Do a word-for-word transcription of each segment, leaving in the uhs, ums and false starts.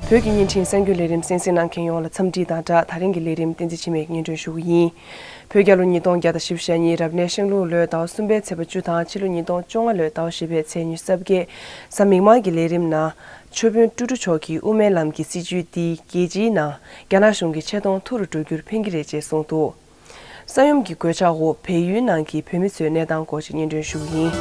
བོད་ཀྱི་བརྙན་འཕྲིན་གསར་འགྱུར་ལས་རིམ་གསན་གཟིགས་གནང་མཁན་ཡོངས་ལ་འཚམས་འདྲི་དང་སྦྲགས། ད་རིང་གི་ལས་རིམ་བསྟན་འཛིན་འཆི་མེད་ཀྱིས་སྙན་སྒྲོན་ཞུ་གི་ཡིན། བོད་རྒྱལ་ལོ་ཉིས་སྟོང་བརྒྱ་དང་བཞི་བཅུ་ཞེ་གཉིས་རབ་གནས་ཤིང་ལུག་ལོའི་ཟླ་བ་གསུམ་པའི་ཚེས་པ་བཅུ་དང་ཕྱི་ལོ་ཉིས་སྟོང་བཅོ་ལྔ་ལོའི་ཟླ་བ་བཞི་པའི་ཚེས་ཉི་ཤུ་རྩ་བརྒྱད། གཟའ་མིག་དམར་གྱི་ལས་རིམ་ནང་ཆོས་དཔོན་ཀྲུ་ཀྲུ་མཆོག་གིས་དབུ་མའི་ལམ་གྱི་སྲིད་བྱུས་འདིས་རྒྱལ་སྤྱིའི་ནང་རྒྱ་ནག་གཞུང་གི་ཆེ་མཐོང་མཐོ་རུ་འགྲོ་རྒྱུར་ཕན་གྱི་རེད་ཅེས་གསུངས་འདུག། ས་ཡོམ་གྱི་གོད་ཆག་འོག་བལ་ཡུལ་ནང་གི་བོད་མི་ཚོའི་གནས་སྟངས་སྐོར་ཞིག་སྙན་སྒྲོན་ཞུ་གི་ཡིན།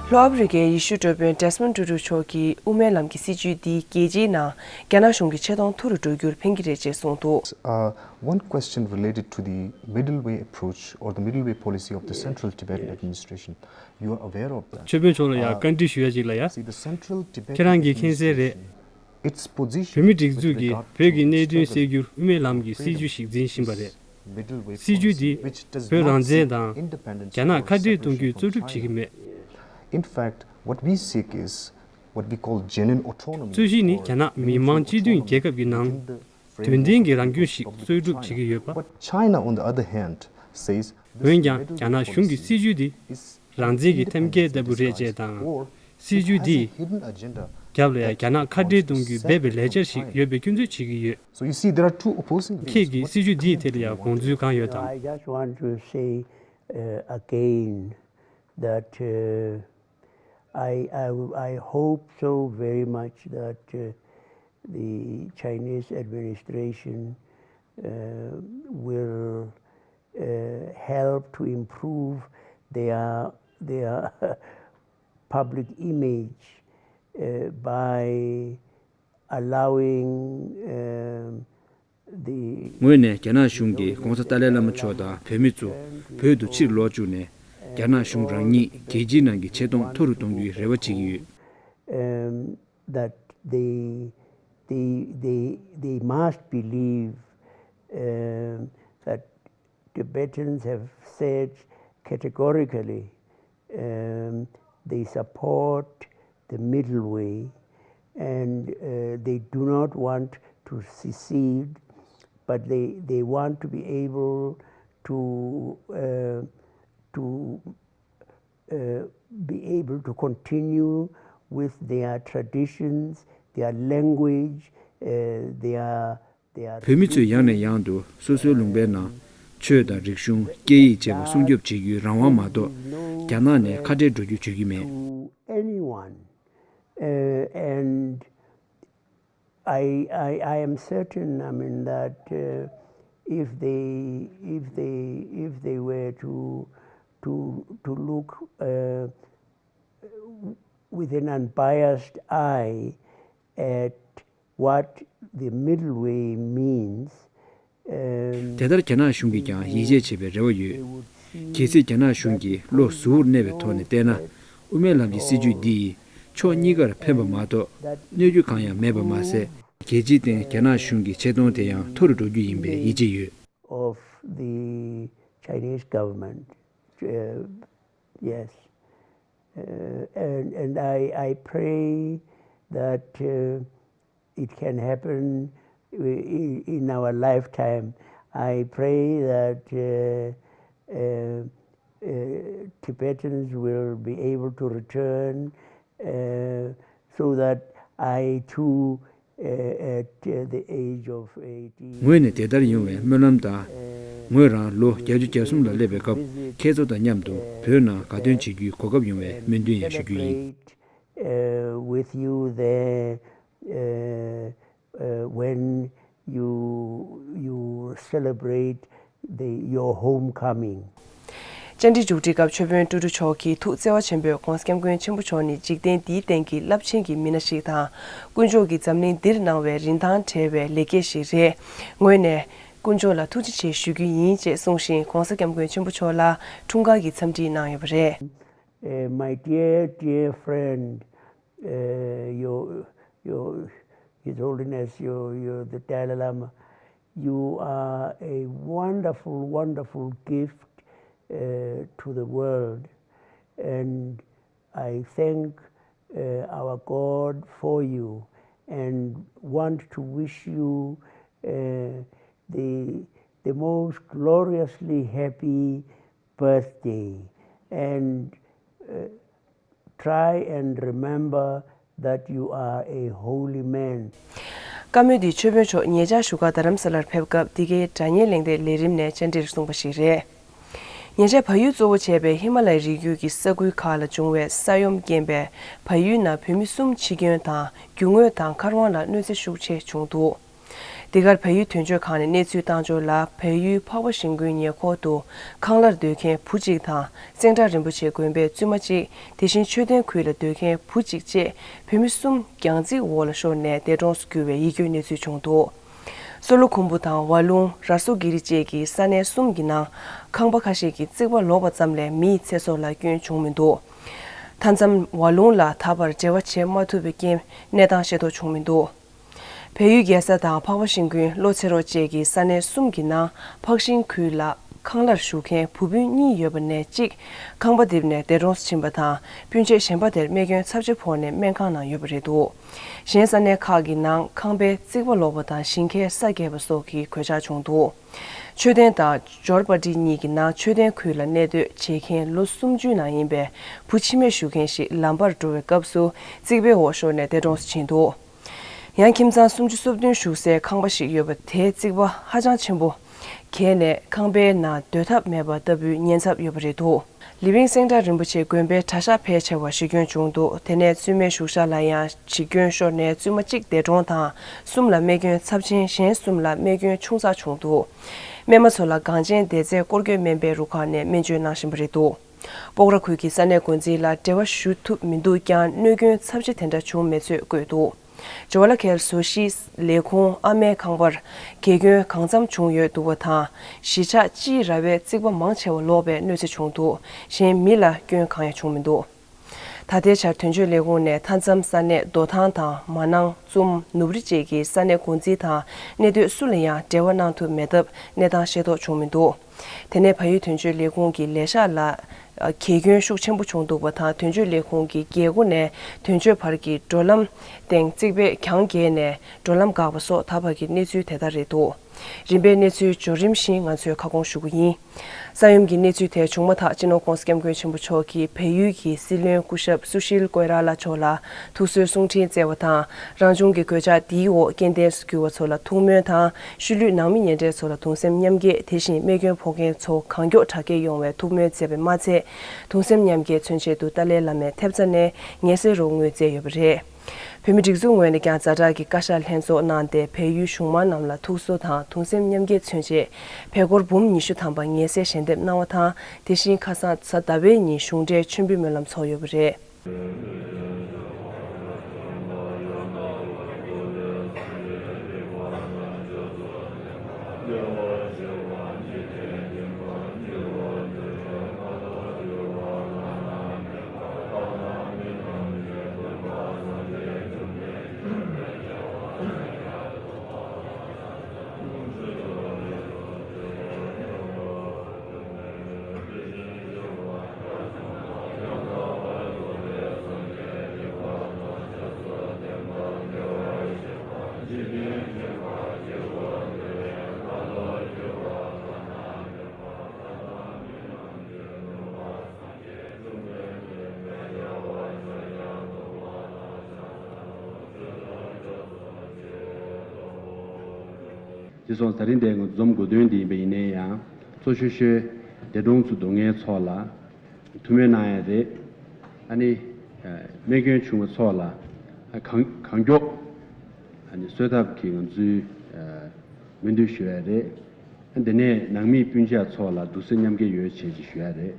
ལྷོ་ཨ་ཕི་རི་ཀའི་ཡེ་ཤུ་གྲོས་དཔོན་ཌེས་མོན་ཊུ་ཊུ་མཆོག་གིས་དབུ་མའི་ལམ་གྱི་སྲིད་བྱུས་འདིས་རྒྱལ་སྤྱིའི་ནང་རྒྱ་ནག་གཞུང་གི་ཆེ་མཐོང་མཐོ་རུ་འགྲོ་རྒྱུར་ཕན་གྱི་རེད་ཅེས་གསུངས་འདུག། Uh, one question related to the middle way approach or the middle way policy of the Central Tibetan Administration. You are aware of that. ཆོས་དཔོན་མཆོག་ལ་ཡང་བཀའ་འདྲི་ཞུ་ཡ་ཅིག་ལ་ཡ། See, the Central Tibetan ཁྱེད་རང་གིས་མཁྱེན་གསལ་རེད། Administration, its position བོད་མིའི་སྒྲིག་འཛུགས་ཀྱིས་བོད་ཀྱི་གནད་དོན་སེལ་རྒྱུར་དབུ་མའི་ལམ་གྱི་སྲིད་བྱུས་ཤིག་འཛིན་བཞིན་པ་རེད། སྲིད་བྱུས་འདིས་བོད་རང་བཙན་དང་རྒྱ་ནག་ཁ་བྲལ་གཏོང་རྒྱུའི་རྩོལ་སྒྲུབ་བྱེད་ཀྱི་མེད། In fact, what we seek is what we call genuine autonomy རྩོད་གཞི་ནི་རྒྱ་ནག་མི་དམངས་སྤྱི་མཐུན་རྒྱལ་ཁབ་ཀྱི་ནང་དོན་ལྡན་གྱི་རང་སྐྱོང་ཞིག་རྩོལ་སྒྲུབ་བྱེད་ཀྱི་ཡོད་པ། But China, on the other hand, says འོན་ཀྱང་རྒྱ་ནག་གཞུང་གི་སྲིད་བྱུས་འདི་རང་བཙན་གྱི་ཐེམ་སྐས་ལྟ་བུ་རེད་ཅེས་དང་། སྲིད་བྱུས་འདིས་རྒྱབ་ལ་ཡང་རྒྱ་ནག་ཁ་བྲལ་གཏོང་རྒྱུའི་སྦས་པའི་ལས་འཆར་ཞིག་ཡོད་པའི་སྐྱོན་འཛུགས་བྱེད་ཀྱི་ཡོད། So you see, there are two opposing views. ཁྱེད་ཀྱིས་སྲིད་བྱུས་འདིའི་ཐད་ལ་ཡང་དགོངས་ཚུལ་གང་ཡོད་དམ། I just want to say, uh, again that, uh, I, I, I hope so very much that, uh, the Chinese administration, uh, will, uh, help to improve their, their public image, uh, by allowing, um, the ངོས་ནས་རྒྱ་ནག་གཞུང་གིས་༧གོང་ས་ཏཱ་ལའི་བླ་མ་མཆོག་དང་བོད་མི་ཚོ་བོད་དུ་ཕྱིར་ལོག་བཅུག་ནས་རྒྱ་ནག་གཞུང་རང་ཉིད་རྒྱལ་སྤྱིའི་ནང་གི་ཆེ་མཐོང་མཐོ་རུ་གཏོང་རྒྱུའི་རེ་བ་བྱེད་ཀྱི་ཡོད། Um, that they, they, they, they must believe, um, that Tibetans have said categorically, um, they support the middle way and, uh, they do not want to secede, but they, they want to be able to, uh, to, uh, be able to continue with their traditions, their language, uh, their བོད་མི་ཚོས་ཡང་ནས་ཡང་དུ་སོ་སོའི་ལུང་པའི་ནང་ཆོས་དང་རིག་གཞུང་། སྐད་ཡིག་བཅས་པ་སྲུང་སྐྱོབ་བྱེད་རྒྱུའི་རང་དབང་མ་གཏོགས་རྒྱ་ནག་ནས་ཁ་བྲལ་འགྲོ་རྒྱུ་བརྗོད་ཀྱི་མེད། To anyone, uh, and I, I, I am certain, I mean, that, uh, if they, if they, if they were to, to, to look, uh, with an unbiased eye at what the middle way means, um, དེ་ལྟར་རྒྱ་ནག་གཞུང་གིས་ཀྱང་ཡིད་ཆེས་བྱེད་པའི་རེ་བ་ཡོད། གལ་སྲིད་རྒྱ་ནག་གཞུང་གིས་བློ་གཟུ་བོར་གནས་པའི་ཐོག་ནས་བལྟས་ན། དབུ་མའི་ལམ་གྱི་སྲིད་བྱུས་འདི་ཡིས་ཕྱོགས་གཉིས་ཀར་ཕན་པ་མ་གཏོགས་གནོད་རྒྱུ་གང་ཡང་མེད་པ་མ་ཟད། རྒྱལ་སྤྱིའི་སྟེང་རྒྱ་ནག་གཞུང་གི་ཆེ་མཐོང་དེ་ཡང་མཐོ་རུ་འགྲོ་རྒྱུ་ཡིན་པའི་ཡིད་ཆེས་ཡོད། Of the Chinese government, uh, yes. Uh, and, and I, I pray that, uh, it can happen in, in our lifetime. I pray that, uh, uh, uh, Tibetans will be able to return, uh, so that I too, uh, at, uh, the age of eighty, ངོས་ནས་དེ་ལྟར་ཡོང་བའི་སྨོན་ལམ་དང་། ངོས་རང་ལོ་བརྒྱད་ཅུ་གྱ་གསུམ་ལ་སླེབས་པའི་སྐབས་ཁྱེད་ཚོ་དང་མཉམ་དུ་བོད་ནང་དགའ་སྟོན་བྱེད་རྒྱུའི་གོ་སྐབས་ཡོང་བའི་སྨོན་འདུན་ཡང་ཞུ་རྒྱུ་ཡིན། Uh, with you there, uh, uh, when you, you celebrate the, your homecoming. བཅར་འདྲི་མཇུག་སྒྲིལ་སྐབས་ཆོས་དཔོན་ཀྲུ་ཀྲུ་མཆོག་གིས་ཐུགས་བརྩེ་བ་ཆེན་པོས་༧གོང་ས་༧སྐྱབས་མགོན་ཆེན་པོ་མཆོག་ནི་འཇིག་རྟེན་འདིའི་སྟེང་གི་རླབས་ཆེན་གྱི་མི་སྣ་ཞིག་དང་། དཀོན་མཆོག་གིས་འཛམ་གླིང་འདིར་གནང་བའི་རིན་ཐང་བྲལ་བའི་ལེགས་སྐྱེས་ཤིག་རེད། ངོས་ནས་དཀོན་མཆོག་ལ་ཐུགས་རྗེ་ཆེ་ཞུ་རྒྱུ་ཡིན་ཅེས་གསུངས་ཤིང་༧གོང་ས་༧སྐྱབས་མགོན་ཆེན་པོ་མཆོག་ལ་འཁྲུངས་སྐར་གྱི་འཚམས་འདྲི་གནང་ཡོད་པ་རེད། Uh, my dear, dear friend, uh, your, your, His Holiness, your, your, the Dalai Lama, you are a wonderful, wonderful gift, uh, to the world. And I thank, uh, our God for you and want to wish you, uh, the, the most gloriously happy birthday. And, uh, try and remember that you are a holy man. བཀའ་མོལ་འདི་ཆོས་དཔོན་མཆོག་ཉེ་ཆར་བཞུགས་སྒར་རྡ་རམ་ས་ལར་ཕེབས་སྐབས་འདི་གའི་དྲ་བརྙན་གླེང་སྟེགས་ལས་རིམ་ནས་བཅར་འདྲིར་གསུངས་པ་ཞིག་རེད། ཉེ་ཆར་བལ་ཡུལ་གཙོ་བོ་བྱས་པའི་ཧི་མ་ལ་ཡའི་རི་རྒྱུད་ཀྱི་ས་ཁུལ་ཁག་ལ་བྱུང་བའི་ས་ཡོམ་རྐྱེན་པས་བལ་ཡུལ་ནང་བོད་མི་གསུམ་འཆི་སྐྱོན་དང་རྒྱུ་དངོས་དང་མཁར་དབང་ལ་གནོད་འཚེ་ཤུགས་ཆེ་བྱུང་འདུག་འདི་གར་བལ་ཡུལ་དོན་གཅོད་ཁང་ནས་གནས་ཚུལ་བཏང་འབྱོར་ལ། བལ་ཡུལ་འཕགས་པ་ཤིང་ཀུན་ཉེ་འཁོར་དུ་ཁང་གླར་སྡོད་མཁན་བུ་གཅིག་དང་། སེང་བྲག་རིན་པོ་ཆེ་དགོན་པའི་བཙུན་མ་གཅིག་དེ་བཞིན་མཆོད་རྟེན་ཁུལ་ལ་སྡོད་མཁན་བུ་གཅིག་བཅས་བོད་མི་གསུམ་རྒྱང་རྩིག་འོག་ལ་ཤོར་ནས་འདས་གྲོངས་སུ་གྱུར་བའི་ཡིད་སྐྱོའི་གནས་ཚུལ་བྱུང་འདུག་སོ་ལོ་ཁུམ་བུ་དང་ཝ་ལུང་། ར་སོ་གི་རི་བཅས་ཀྱི་ས་གནས་གསུམ་གྱི་ནང་ཁང་པ་ཁ་ཤས་ཀྱི་རྩིག་པ་ལོག་པ་ཙམ་ལས་མིའི་ཚེ་སྲོག་ལ་སྐྱོན་བྱུང་མི་འདུག་མཐའ་མཚམས་ཝ་ལུང་ལ་ད་བར་འབྲེལ་བ་བྱེད་མ་ཐུབ་པའི་རྐྱེན་གནས་སྟངས་ཤེས་རྟོགས་བྱུང་མི་འདུག་བལ་ཡུལ་རྒྱལ་ས་དང་འཕགས་པ་ཤིང་ཀུན། ལྷོ་ཚེ་རོགས་བཅས་ཀྱི་ས་གནས་གསུམ་གྱི་ནང་འཕགས་ཤིང་ཁུལ་ལ་ཁང་གླར་བཞུགས་མཁན་བུ་སྤུན་གཉིས་ཡོད་པ་ནས་གཅིག་ཁང་པ་རྡིབ་ནས་འདས་གྲོངས་སུ་ཕྱིན་པ་དང་། སྤུན་མཆེད་གཞན་པ་དེར་རྨས་སྐྱོན་ཚབས་ཆེ་ཕོག་ནས་སྨན་ཁང་ནང་ཡོད་པ་རེད་འདུག་གཞན་ས་གནས་ཁག་གི་ནང་ཁང་པའི་རྩིག་པ་ལོག་པ་དང་ཞིང་ཁའི་ས་གས་པ་སོགས་ཀྱི་གོད་ཆག་བྱུང་འདུག་མཆོད་རྟེན་དང་འབྱོར་པ་ཏི་གཉིས་ཀྱི་ནང་མཆོད་རྟེན་ཁུལ་ལ་གནས་སྡོད་བྱེད་མཁན་ལོ་སུམ་ཅུའི་ནང་ཡིན་པའི་བུ་འཆི་རྨས་ཞུ་མཁན་ཞིག་ལམ་བར་འགྲོ་བའི་སྐབས་སུ་རྩིག་པའི་འོག་ཤོར་ནས་འདས་གྲོངས་སུ་ཕྱིན་འདུག་ཡང་ཁྱིམ་ཚང་སུམ་ཅུ་སོ་བདུན་བཞུགས་སའི་ཁང་པ་ཞིག་ཡོད་པ་དེའི་རྩིག་པ་ཧ་ཅང་ཆེན་པོ་གས་ནས་ཁང་པའི་ནང་སྡོད་ཐབས་མེད་པ་ལྟ་བུའི་ཉེན་ཚབས་ཡོད་པ་རེད་འདུག་ལི་བིང་སེང་བྲག་རིན་པོ་ཆེ་དགོན་པའི་གྲྭ་ཤག་ཕལ་ཆེ་བ་ཤི་སྐྱོན་བྱུང་འདུག་དེ་ནས་བཙུན་མའི་བཞུགས་ཤག་ལ་ཡང་འཆི་སྐྱོན་ཤོར་ནས་བཙུན་མ་གཅིག་འདས་གྲོངས་དང་། གསུམ་ལ་རྨས་སྐྱོན་ཚབས་ཆེན། གཞན་གསུམ་ལ་རྨས་སྐྱོན་ཆུང་ཙག་བྱུང་འདུག་རྨས་མ་ཚོ་ལ་གངས་ཅན་བདེ་རྩའི་སྐོར་སྐྱོད་སྨན་པའི་རུ་ཁག་ནས་སྨན་བཅོས་གནང་བཞིན་པ་རེད་འདུག་སྤོག་ར་ཁུལ་གྱི་ས་གནས་འགོ་འཛིན་ལ་འབྲེལ་བ་ཞུ་ཐུབ་མི་འདུག་ཀྱང་། གནོད་སྐྱོན་ཚབས་ཆེ་དེ་འདྲ་བྱུང་མེད་ཚོད་བཀོད་འདུག་ཇོ་ལ་ཁེལ་བཟོ་ཞིག་ལས་ཁུངས་ཨ་མའི་ཁང་པར་གས་སྐྱོན་གང་འཚམ་བྱུང་ཡོད་འདུག་པ་དང་། གཞིས་ཆགས་སྤྱིའི་ར་བའི་རྩིག་པ་མང་ཆེ་བ་ལོག་པའི་གནོད་འཚེ་བྱུང་འདུག་གཞན་མི་ལ་སྐྱོན་གང་ཡང་བྱུང་མི་འདུག་ད་ལྟའི་ཆར་དོན་གཅོད་ལས་ཁུངས་ནས་མཐའ་མཚམས་ས་གནས་རྡོ་ཐང་དང་མ་ནང་། ཙུམ། ནུབ་རི་བཅས་ཀྱི་ས་གནས་འགོ་འཛིན་དང་གནད་སྡོད་སུ་ལ་ཡང་འབྲེལ་བ་གནང་ཐུབ་མེད་སྟབས་གནས་སྟངས་ཤེས་རྟོགས་བྱུང་མི་འདུག་དེ་ནས་བལ་ཡུལ་དོན་གཅོད་ལས་ཁུངས་ཀྱི་ལས་ཤག་ལ་གས་སྐྱོན་ཤུགས་ཆེན་པོ་བྱུང་འདུག་པ་དང་། དོན་གཅོད་ལས་ཁུངས་ཀྱི་རྒྱལ་སྒོ་ནས་དོན་གཅོད་བར་གྱི་འགྲོ་ལམ་སྟེང་རྩིག་པས་གྱང་བརྒལ་ནས་འགྲོ་ལམ་འགག་པ་སོགས་ད་བར་གྱི་གནས་ཚུལ་དེ་ལྟར་རེད་འདུག་རིམ་པས་གནས་ཚུལ་འབྱོར་རིམ་བཞིན་ང་ཚོས་ཁ་སྐོང་ཞུ་གི་ཡིན། ས་ཡོམ་གྱི་གནས་ཚུལ་དེ་བྱུང་མ་ཐག་སྤྱི་ནོར་༸གོང་ས་༸སྐྱབས་མགོན་ཆེན་པོ་མཆོག་གིས་བལ་ཡུལ་གྱི་སྲིད་བློན་སྐུ་ཞབས་སུ་ཤིལ་ཀོས་ར་ལ་མཆོག་ལ་ཐུགས་གསོའི་གསུང་འཕྲིན་བསྩལ་བ་དང་། རང་བྱུང་གི་གོད་ཆག་འདིའི་འོག་རྐྱེན་ལྡན་སུ་གྱུར་བ་ཚོ་ལ་ཐུགས་སྨོན་དང་། ཤུལ་ལུས་ནང་མི་ཉེ་འབྲེལ་ཚོ་ལ་གདུང་སེམས་མཉམ་སྐྱེད། དེ་བཞིན་རྨས་སྐྱོན་ཕོག་མཁན་ཚོ་གང་མགྱོགས་དྲག་སྐྱེད་ཡོང་བའི་ཐུགས་སྨོན་བསྩལ་བས་མ་ཚད། གདུང་སེམས་མཉམ་སྐྱེད་མཚོན་ཆེད་དུ་ཏཱ་ལའི་བླ་མས་ཐེབས་རྩ་ནས་ངལ་སེལ་རོགས་དངུལ་བསྩལ་ཡོད་པ་རེད། བོད་མི་སྒྲིག་འཛུགས་ངོས་ནས་ཀྱང་ཛ་དྲག་གི་བཀའ་ཤག་ལྷན་ཚོགས་གནང་སྟེ། བལ་ཡུལ་གཞུང་མང་རྣམས་ལ་ཐུགས་གསོ་དང་གདུང་སེམས་མཉམ་སྐྱེད་མཚོན་ཆེད། བལ་སྒོར་འབུམ་ཉི་ཤུ་ཐམ་པ་ངལ་སེལ་ཞལ་འདེབས་གནང་བ་དང་། དེ་བཞིན་ཁ་སང་གཟའ་ཟླ་བའི་ཉིན་གཞུང་འབྲེལ་མཆོད་འབུལ་སྨོན་ལམ་ཚོགས་ཡོད་པ་རེད། དེ་སོང་ད་རིང་འདིར་ང་ཚོ་འཛོམས་དགོས་དོན་འདི་ཡིན་པ་ཡིན་ནའི་ཡང་། གཙོ་ཆེ་ཤོས་འདས་གྲོངས་སུ་སྡུག་བསྔལ་ཚོ་ལ་ཐུགས་སྨོན་གནང་ཡ་རེད། ཨ་ནི་རྨས་སྐྱོན་བྱུང་བ་ཚོ་ལ་གང་གང་མགྱོགས་ཨ་ནི་གསོས་ཐབས་ཀྱི་ང་ཚོས་སྨོན་འདུན་ཞུ་ཡ་རེད། དེ་ནས་ནང་མི་སྤུན་མཆེད་ཚོ་ལ་གདུང་སེམས་མཉམ་སྐྱེད་ཡོད་བྱེད་ཅིག་ཞུ་ཡ་རེད།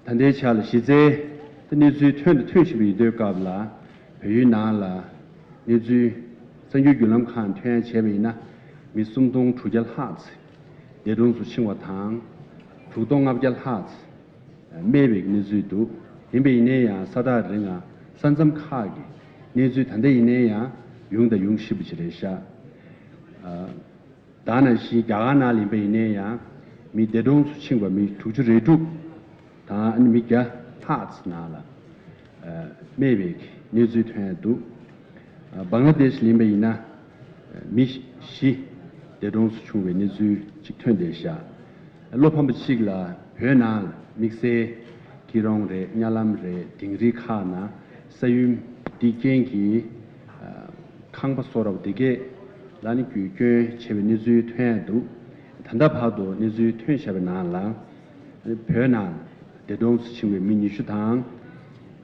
ད་ལྟའི་ཆ་ལ་གཞི་རྩའི་གནས་ཚུལ་ཐོན་དང་ཐོན་བཞིན་པ་ཡིན་དུས་སྐབས་ལ། བལ་ཡུལ་ནང་ལ་གནས་ཚུལ་གསར་འགྱུར་བརྒྱུད་ལམ་ཁག་ཐོན་ཡ་བྱས་པ་ཡིན་ན། མི་སུམ་སྟོང་དྲུག་བརྒྱ་ལྷག་ཙམ་འདས་གྲོངས་སུ་ཕྱིན་པ་དང་། དྲུག་སྟོང་ལྔ་བརྒྱ་ལྷག་ཙམ་རྨས་པའི་གནས་ཚུལ་འདུག་ཡིན་པ་ཡིན་ནའི་ཡང་ས་ཐག་རིང་ང་ས་མཚམས་ཁག་གི་གནས་ཚུལ་ད་ལྟ་ཡིན་ནའི་ཡང་ཡོང་དང་ཡོང་བཞིན་པ་ཅིག་རེད་ཤག་ཨ། ད་ནང་བཞིན་རྒྱ་གར་ནང་ལ་ཡིན་པ་ཡིན་ནའི་ཡང་མི་འདས་གྲོངས་སུ་ཕྱིན་པ་མི་དྲུག་ཅུ་རེ་དྲུག་དང་། ཨ་ནི་མི་བརྒྱ་ལྷག་ཙམ་ནང་ལ་ཨ་རྨས་པའི་གནས་ཚུལ་ཐོན་ཡ་འདུག་ཨ། བང་ལ་དེཤ་ལ་ཡིན་པ་ཡིན་ན་ཨ་མི་བཞི་འདས་གྲོངས་སུ་བྱུང་བའི་གནས་ཚུལ་ཅིག་ཐོན་བསྡད་ཤག་བློ་ཕམ་པ་གཅིག་ལ་བོད་ནང་ལ་དམིགས་བསལ་སྐྱིད་རོང་རེད། གཉའ་ལམ་རེད། དིང་རི་ཁག་ནང་ས་ཡོམ་ དེའི་རྐྱེན་གྱིས་ཨ་ཁང་པ་སོ་རབ་དེ་གས་ལ་ནི་རྒྱུ་སྐྱོན་བྱས་པའི་གནས་ཚུལ་ཐོན་ཡ་འདུག་ད་ལྟ་བར་དུ་གནས་ཚུལ་ཐོན་བཞག་པའི་ནང་ལ། བོད་ནང་འདས་གྲོངས་སུ་ཕྱིན་པའི་མི་ཉི་ཤུ་དང་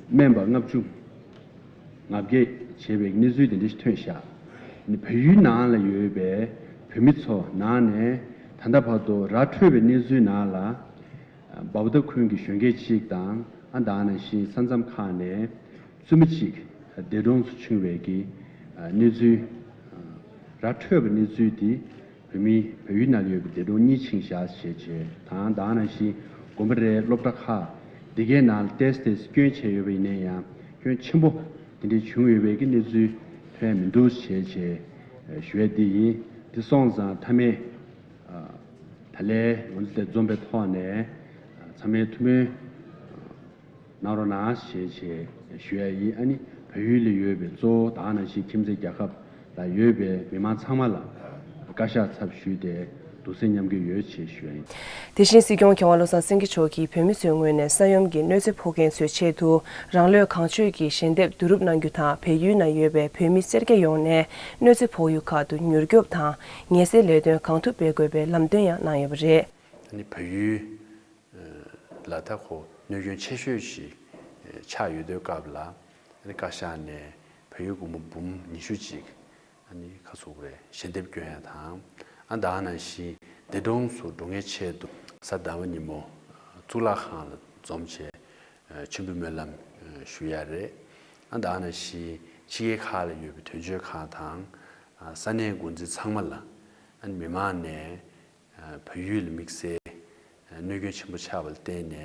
སྨན་པ་ལྔ་བཅུ་ང་བརྒྱད་བྱས་པའི་གནས་ཚུལ་དེ་འདྲ་ཞིག་ཐོན་བཞག་བལ་ཡུལ་ནང་ལ་ཡོད་པའི་བོད་མི་ཚོ་ནང་ནས་ད་ལྟ་བར་དུ་ར་འཕྲོད་པའི་གནས་ཚུལ་ནང་ལ། འབའ་བརྡ་ཁུལ་གྱི་གཞོན་སྐྱེས་གཅིག་དང་ཨ་ད་ནང་བཞིན་ས་མཚམས་ཁག་ནས་བཙུན་མ་གཅིག་འདས་གྲོངས་སུ་ཕྱིན་པའི་གི་གནས་ཚུལ། ར་འཕྲོད་པའི་གནས་ཚུལ་དེ་བོད་མི་བལ་ཡུལ་ནང་ཡོད་པའི་འདས་གྲོངས་གཉིས་ཕྱིན་བཞག་ཞེས་བྱས་དང་ད་ནང་བཞིན་དགོན་པ་རེད་སློབ་གྲྭ་ཁག་འདི་གའི་ནང་ལ་ཏོག་ཙམ་སྐྱོན་བྱས་ཡོད་པ་ཡིན་ན་ཡང་སྐྱོན་ཆེན་པོ་དེ་འདྲའི་བྱུང་ཡོད་པའི་གི་གནས་ཚུལ་ཐོན་མི་འདུག་ཞེས་བྱས་ཞུ་ཡ་འདི་ཡིན། འདི་སོང་ཙང་མཐའ་མའི་ད་ལན་ང་ཚོ་དེ་འཛོམས་པའི་ཐོག་ནས་ཚང་མས་ཐུགས་སྨོན་གནང་རོགས་གནང་ཞེས་བྱས་ཞུ་ཡ་ཡིན། ཨ་ནི་བལ་ཡུལ་ལ་ཡོད་པའི་གཙོ་བོ་ད་ག་ནང་བཞིན་ཁྱིམ་མཚེས་རྒྱལ་ཁབ་ལ་ཡོད་པའི་མི་མང་ཚང་མ་ལ་བཀའ་ཤག་ཚབ་ཞུས་ཏེ་གདུང་སེམས་མཉམ་སྐྱེད་ཡོད་ཅེས་ཞུ་ཡ་ཡིན། དེ་བཞིན་སྲིད་སྐྱོང་མཁས་དབང་བློ་བཟང་སེང་གེ་མཆོག་གིས་བོད་མི་ཚོའི་ངོས་ནས་ས་ཡོམ་གྱི་གནོད་འཚེ་ཕོག་མཁན་ཚོའི་ཆེད་དུ་རང་བློས་གང་ཆོད་ཀྱིས་ཞལ་འདེབས་བསྡུ་རུབ་གནང་རྒྱུ་དང་བལ་ཡུལ་ནང་ཡོད་པའི་བོད་མི་སེར་སྐྱ་ཡོངས་ནས་གནོད་འཚེ་ཕོག་ཡུལ་ཁག་ཏུ་མྱུར་སྐྱོབ་དང་ངལ་སེལ་ལས་དོན་གང་ཐུབ་སྤེལ་དགོས་པའི་ལམ་སྟོན་ཡང་གནང་ཡོད་པ་རེད། ཨ་ནི་བལ་ཡུལ་ལ་ད་ཁོ་གནོད་སྐྱོན་ཆེ་ཤོས་ཤིག་ཆགས་ཡོད་དུས་སྐབས་ལ་ཨ་ནི་བཀའ་ཤག་ནས་བལ་ཡུལ་སྒོར་མོ་འབུམ་ཉི་ཤུ་ཅིག་ཨ་ནི་ཁ་ཚུགས་རེད་ཞལ་འདེབས་སྐྱོན་ཡ་དང་ཨ་ད་ག་ནང་བཞིན་འདས་གྲོངས་སུ་འགྲོ་མཁན་ཆེད་དུ་གཟའ་ཟླ་བ་ཉིན་མོ་གཙུག་ལག་ཁང་ལ་འཛོམས་བྱས་མཆོད་འབུལ་སྨོན་ལམ་ཞུ་ཡ་རེད། ཨ་ད་ག་ནང་བཞིན་ཕྱི་རྒྱལ་ཁག་ལ་ཡོད་པའི་དོན་གཅོད་ཁང་དང་ས་གནས་འགོ་འཛིན་ཚང་མ་ལ་ཨ་ནི་མི་མང་ནས་བལ་ཡུལ་ལ་དམིགས་བསལ་གནོད་སྐྱོན་ཆེན་པོ་ཆགས་པ་ལ་བརྟེན་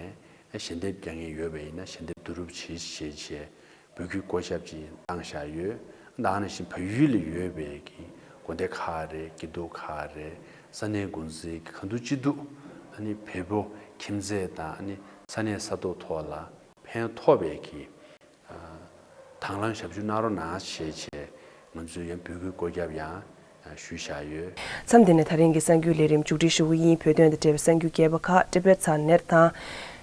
ནས་ཞལ་འདེབས་རྒྱག་མཁན་ཡོད་པ་ཡིན་ན་ཞལ་འདེབས་བསྡུ་རུབ་བྱེད་ཞེས་བྱས་འབོད་སྐུལ་བསྐོ་བཞག་ཅིག་བཏང་བཞག་ཡོད། ད་ག་ནང་བཞིན་བལ་ཡུལ་ལ་ཡོད་པའི་གི་དགོན་སྡེ་ཁག་རེད་དགེ་འདུན་ཁག་རེད་ས་གནས་འགོ་འཛིན་གྱི་གང་ཐུབ་ཅི་ཐུབ་ཨ་ནི་བལ་པོ་ཁྱིམ་མཚེས་དང་ཨ་ནི་ས་གནས་ས་ཐོག་ཐོག་ལ་ཕན་ཐོགས་པའི་གི་དང་བླངས་ཞབས་ཞུ་གནང་རོགས་གནང་ཞེས་བྱས་ང་ཚོས་ཡང་འབོད་སྐུལ་བསྐོ་རྒྱབ་ཡང་ཞུས་བཞག་ཡོད། མཚམས་འདི་ནས་ད་རིང་གི་གསར་འགྱུར་ལས་རིམ་མཇུག་སྒྲིལ་ཞུ་གི་ཡིན། བོད་དོན་དང་འབྲེལ་བའི་གསར་འགྱུར་རྒྱས་པ་ཁག་ཊི་བེཊ་ཚག་ནེཊ་དང་།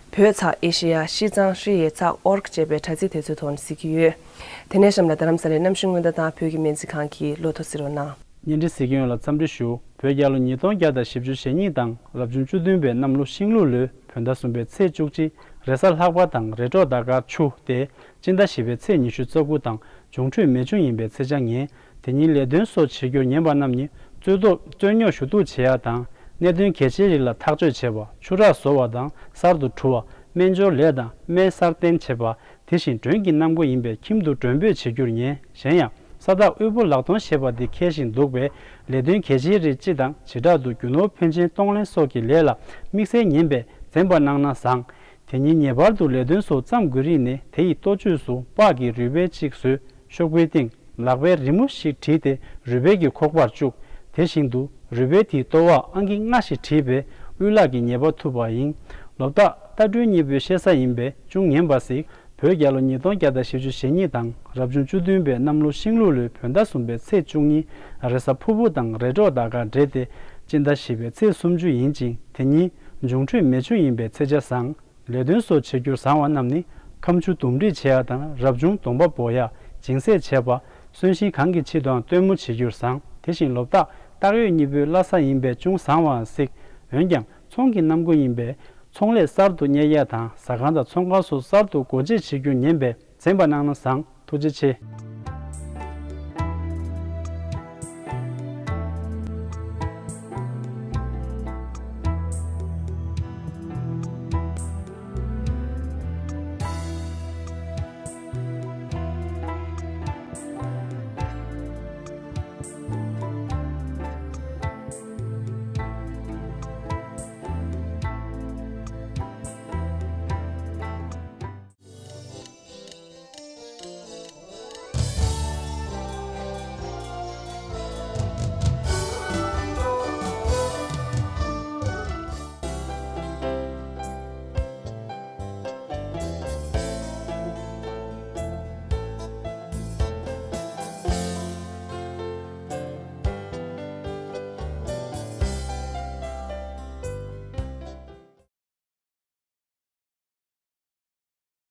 བོད་ཚག་ཨེ་ཤེ་ཡ་ཤིས་ཙང་ཧྲི་ཡེ་ཚག་ཨོར་ཀ་ཅེས་པའི་དྲ་ཚིགས་དེ་ཚོའི་ཐོག་ནས་གཟིགས་ཀྱི་ཡོད། དེ་ནས་གཤམ་ལ་རྡ་རམ་ས་ལའི་གནམ་གཤིས་སྔོན་བརྡ་དང་བོད་ཀྱི་སྨན་རྩིས་ཁང་གི་ལོ་ཐོ་གཟིགས་རོགས་གནང་། བརྙན་འཕྲིན་གཟིགས་མཁན་ཡོངས་ལ་འཚམས་འདྲི་ཞུ། བོད་རྒྱལ་ལོ་ཉིས་སྟོང་བརྒྱ་དང་བཞི་བཅུ་ཞེ་གཉིས་དང་རབ་བྱུང་བཅུ་བདུན་པའི་གནམ་ལོ་ཤིང་ལུག་ལོའི་བོད་ཟླ་གསུམ་པའི་ཚེས་བཅུ་གཅིག་རེས་གཟའ་ལྷག་པ་དང་རེས་གྲོགས་ཟླ་སྐར་ཆུ་སྟེ། སྤྱི་ཟླ་བཞི་པའི་ཚེས་ཉི་ཤུ་རྩ་དགུ་དང་འབྱུང་འཕྲོད་མེ་ཆུ་ཡིན་པའི་ཚེས་ཆ་ངན། དེ་ཉིན་ལས་དོན་སོགས་བྱེད་རྒྱུར་ཉན་པ་རྣམས་ནི་རྩོད་ཐོ་རྩོད་རྙོག་ཞུ་གཏུག་བྱེད་ཡ་དང་གནད་དོན་གལ་ཆེའི་རིགས་ལ་ཐག་གཅོད་བྱེད་པ། ཆུ་རགས་བཟོ་བ་དང་གསར་དུ་བྲུ་བ། སྨན་སྦྱོར་ལས་དང་སྨན་གསར་བསྟེན་བྱེད་པ། དེ་བཞིན་མགྲོན་གྱི་གནང་སྒོ་ཡིན་པས་ཁྱིམ་དུ་མགྲོན་འབོད་བྱེད་རྒྱུར་ཉན། གཞན་ཡང་ས་བདག་དབུལ་པོ་ལག་སྟོང་བཞེས་པ་འདི་འཁེལ་བཞིན་འདུག་པས་ལས་དོན་གལ་ཆེའི་རིགས་སྤྱི་དང་བྱེ་བྲག་ཏུ་རྒྱུ་ནོར་ཕོན་ཆེན་གཏོང་ལེན་སོགས་ཀྱི་ལས་ལ་དམིགས་བསལ་ཉན་པས་འཛེམ་པ་གནང་ན་བཟང་། དེ་ཉིན་ངེས་པར་དུ་ལས་དོན་སོགས་བརྩམས་དགོས་རིགས་ནི་དེ་ཡི་ལྟོ་ཆས་སུ་སྤགས་ཀྱི་རུས་སྦལ་གཅིག་བཟོས། ཤོག་བུའི་སྟེང་ལག་པའི་རི་མོ་ཞིག་བྲིས་ཏེ་རུས་སྦལ་གྱི་ཁོག་པར་བཅུག་དེ་བཞིན་དུ་རུས་སྦལ་དེའི་ལྟོ་བར་ཨང་ཀི་ལྔ་ཞིག་བྲིས་པས་དབུལ་ལག་གི་ཉེས་པ་ཐུབ་པ་ཡིན། ལོ་རྟགས་རྟ་སྦྲུལ་གཉིས་པོའི་ཤེ་ས་ཡིན་པས་ཅུང་ངན་པ་ཞིག་བོད་རྒྱལ་ལོ་ཉིས་སྟོང་བརྒྱ་དང་བཞི་བཅུ་ཞེ་གཉིས་དང་རབ་བྱུང་བཅུ་བདུན་པའི་གནམ་ལོ་ཤིང་ལུག་ལོའི་བོད་ཟླ་གསུམ་པའི་ཚེས་བཅུ་གཉིས་རེས་གཟའ་ཕུར་བུ་དང་རེས་གྲོགས་ཟླ་སྐར་འདྲེས་ཏེ་སྤྱི་ཟླ་བཞི་པའི་ཚེས་སུམ་ཅུ་ཡིན་ཅིང་དེ་ཉིན་འབྱུང་འཕྲོད་མེ་ཆུ་ཡིན་པས་ཚེས་ཆ་བཟང་། ལས་དོན་སོགས་བྱེད་རྒྱུར་བཟང་བ་རྣམས་ནི་ཁ་མཆུ་འདུམ་འགྲིག་བྱེད་ཡ་དང་རབ་བྱུང་སྡོམ་པ་འབོག་ཡ། སྦྱིན་སྲེག་བྱེད་པ། གསོན་གཤིན་གང་གི་ཆེད་དུའང་སྟོན་མོ་བྱེད་རྒྱུར་བཟང་། དེ་བཞིན་ལོ་རྟགས་སྟག་ཡོས་གཉིས་པོའི་བླ་གཟའ་ཡིན་པས་ཅུང་བཟང་བའང་སྲིད། འོན་ཀྱང་ཚོང་གི་གནམ་སྒོ་ཡིན་པས་ཚོང་ལས་གསར་དུ་གཉེར་ཡ་དང་ཟ་ཁང་དང་ཚོང་ཁང་སོགས་གསར་དུ་སྒོ་འབྱེད་བྱེད་རྒྱུར་ཉན་པས་འཛེམ་པ་གནང་ན་བཟང་། ཐུགས་རྗེ་ཆེ།